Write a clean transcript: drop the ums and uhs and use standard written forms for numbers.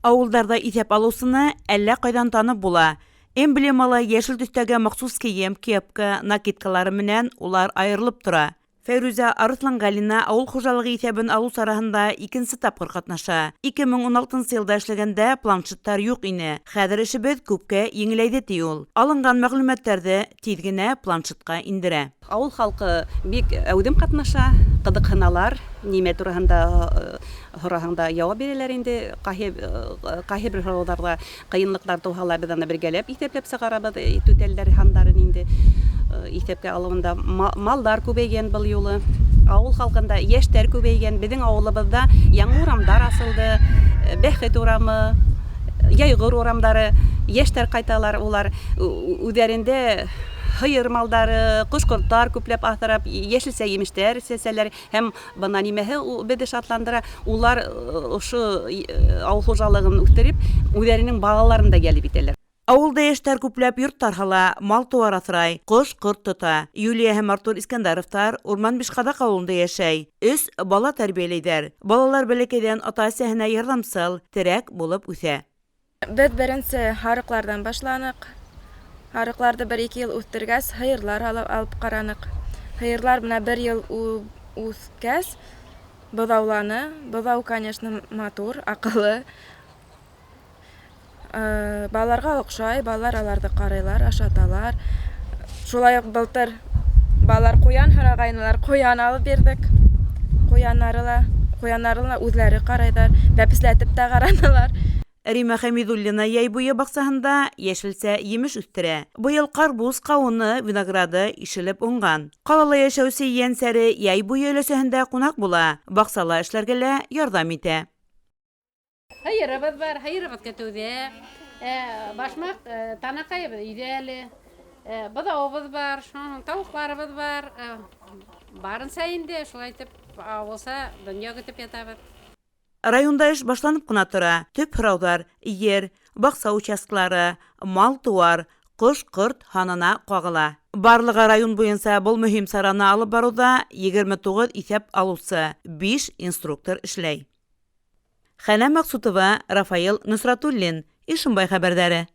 Авылдарда иҫәп алыусыны әллә ҡайҙан танып була. Эмблемалы йәшел төҫтәге махсус кейем, кепка, накидкалары менән улар айырылып тора. Фәйрүзә Арыҫланғәлина ауыл хужалығы иҫәбен алыу сараһында икенсе тапҡыр ҡатнаша. 2016 йылда эшләгәндә планшеттар юҡ ине. Хәҙер эшебеҙ күпкә еңеләйҙе, ти ул. Алынған мәғлүмәттәрҙе тиҙ генә планшетҡа индерә. Ауыл халҡы бик әүҙем ҡатнаша, ҡыҙыҡһыналар, нимә тураһында һораһаң да яуап бирәләр инде. Ҡайһы бер һорауҙарҙа ҡыйынлыҡтар тыуһа ла, беҙ аны бергәләп иҫәпләп сығарабыҙ, түтәлдәр һандарын инде иҫәпкә алыуында. Малдар күбәйгән был юлы. Ауыл халҡында йәштәр күбәйгән. Беҙҙең ауылыбыҙҙа яңы урамдар асылды. Бәхет урамы, Йәйғор урамдары. Йәштәр ҡайталар, улар үҙҙәрендә һыйыр малдары, ҡош-ҡорттар күпләп аҫырап, йәшелсә емештәр сәсәләр. Һәм бына нимәһе беҙҙе шатландыра, улар ошо ауыл хужалығын үҫтереп, үҙҙәренең балаларын да йәлеп итәләр. Ауылда йәштәр күпләп йорттар һала, мал-тыуар аҫрай, ҡош-ҡорт тота. Юлия һәм Артур Искәндәровтар Урман Бишҡаҙаҡ ауылында йәшәй. Өс бала тәрбиәләйҙәр. Балалар бәләкәйҙән ата-әсәһенә ярҙамсыл, терәк булып үҫә. Беҙ беренсе һарыҡларҙан башланыҡ. Һарыҡларҙы бер-ике йыл үҫтергәс, һыйырлар алып ҡараныҡ. Һыйырлар менән бер йыл үҫкәс, быҙауланы. Быҙау, конечно, матур, аҡыллы. Балаларға оҡшай, балалар аларҙы ҡарайлар, ашаталар. Шулай уҡ былтыр балалар ҡуян һорағайнылар, ҡуян алып бирҙек. Ҡуяннары ла үҙҙәре ҡарайҙар, бәпесләтеп тә ҡаранылар. Рима Хәмидуллина йәй буйы баҡсаһында йәшелсә емеш үҫтерә. Быйыл ҡарбуз, ҡауыны, винограды ишелеп уңған. Ҡалала йәшәүсе ейәнсәре йәй буйы өләсәһендә ҡунаҡ була, баҡсала эшләргә лә ярҙам итә. Һыйырыбыҙ бар, һыйырыбыҙ көтөүҙә. Башмаҡ, танаҡайыбыҙ өйҙә әле. Быҙауыбыҙ бар, шуның тауыҡларыбыҙ бар. Барынса инде шулай итеп ауылса донъя көтөп ятабыҙ. Районда эш башланып ҡына тора. Төп һорауҙар ер, баҡса участкалары, мал-тыуар, ҡош-ҡорт һанына ҡағыла. Барлығы район буйынса был мөһим сараны алып барыуҙа 29 иҫәп алыусы, 5 инструктор эшләй. Хәнә Маҡсутова, Рафаил Носратуллин, Ишембай хәбәрҙәре.